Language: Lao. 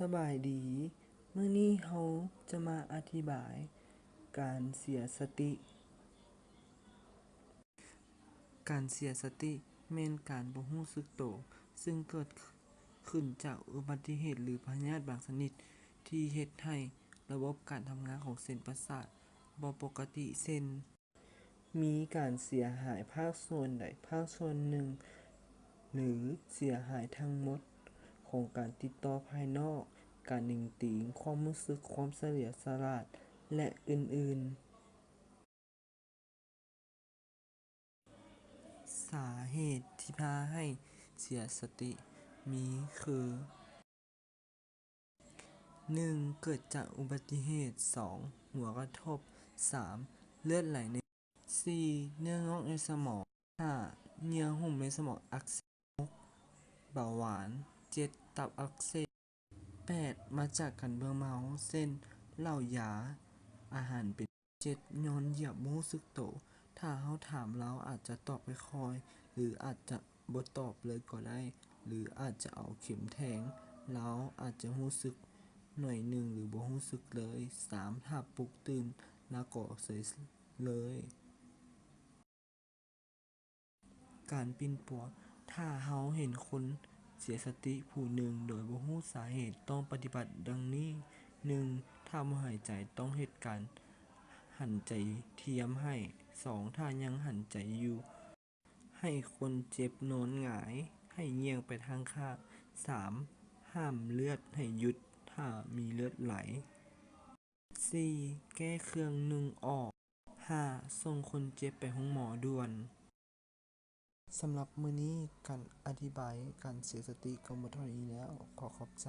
ສະບາຍດີ, ມື້ນີ້ເຮົາຈະມາອະທິບາຍການເສຍສະຕິ. ການເສຍສະຕິແມ່ນການບໍ່ຮູ້ສຶກໂຕ, ຊຶ່ງເກີດຂຶ້ນຈາກອຸບັດຕິເຫດ ຫຼື ພະຍາດບາງຊະນິດ ທີ່ເຮັດໃຫ້ລະບົບການທຳງານຂອງເສັ້ນປະສາດບໍ່ປົກກະຕິ ເຊັ່ນ ມີການເສຍຫາຍພາກສ່ວນໃດພາກສ່ວນໜຶ່ງ ຫຼື ເສຍຫາຍທັງໝົດຂອງການຕິດຕໍ່ພາຍນອກ, ການເໜັງຕີງ, ຄວາມຮູ້ສຶກ, ຄວາມສະຫຼຽວສະຫຼາດ ແລະ ອື່ນໆ. ສາເຫດທີ່ພາໃຫ້ເສຍສະຕິມີຄື ໜຶ່ງ ເກີດຈາກອຸບັດຕິເຫດ, ສອງ ຫົວກະທົບ, ສາມ ເລືອດໄຫຼໃນ, ສີ່ ເນື້ອງອກໃນສະໝອງ, ຫ້າ ເຍື່ອຫຸ້ມໃນສະໝອງອັກເສບ, ຫົກ ເບົາຫວານ, ເຈັດ ຕັບອັກເສບ, ແປດ ມາຈາກການເບິ່ງເມົາ, ເຊັ່ນ ເຫຼົ້າ, ຢາ, ອາຫານເປັນ ເຈັດ ຍ້ອນຢຽບບໍ່ຮູ້ສຶກໂຕ. ຖ້າເຮົາຖາມລາວອາດຈະຕອບຄ່ອຍໆ ຫຼື ອາດຈະບໍ່ຕອບເລີຍກໍໄດ້ ຫຼື ອາດຈະເອົາເຂັມແທງ, ລາວອາດຈະຮູ້ສຶກໜ້ອຍໜຶ່ງ ຫຼື ບໍ່ຮູ້ສຶກເລີຍ. ສາມ ຖ້າປຸກຕື່ນ ລາວກໍເສຍເລີຍ. ການປິ່ນປົວ. ຖ້າເຮົາເຫັນຄົນເສຍສະຕິຜູ້ໜຶ່ງໂດຍບໍ່ຮູ້ສາເຫດ, ຕ້ອງປະຕິບັດດັ່ງນີ້, ໜຶ່ງ ຖ້າບໍ່ຫາຍໃຈ, ຕ້ອງເຮັດການຫັນໃຈທຽມໃຫ້. ສອງ ຖ້າຍັງຫັນໃຈຢູ່, ໃຫ້ຄົນເຈັບນອນຫງາຍ, ໃຫ້ຍ່ຽງໄປທາງຂ້າງ. ສາມ ຫ້າມເລືອດໃຫ້ຢຸດ ຖ້າມີເລືອດໄຫຼ. ສີ່ ແກ້ເຄື່ອງນຸ່ງອອກ. ຫ້າ ສົ່ງຄົນເຈັບໄປໂຮງໝໍດ່ວນ. ສຳລັບມື້ນີ້, ການອະທິບາຍການເສຍສະຕິກໍໝົດເທົ່ານີ້ແລ້ວ. ຂໍຂອບໃຈ.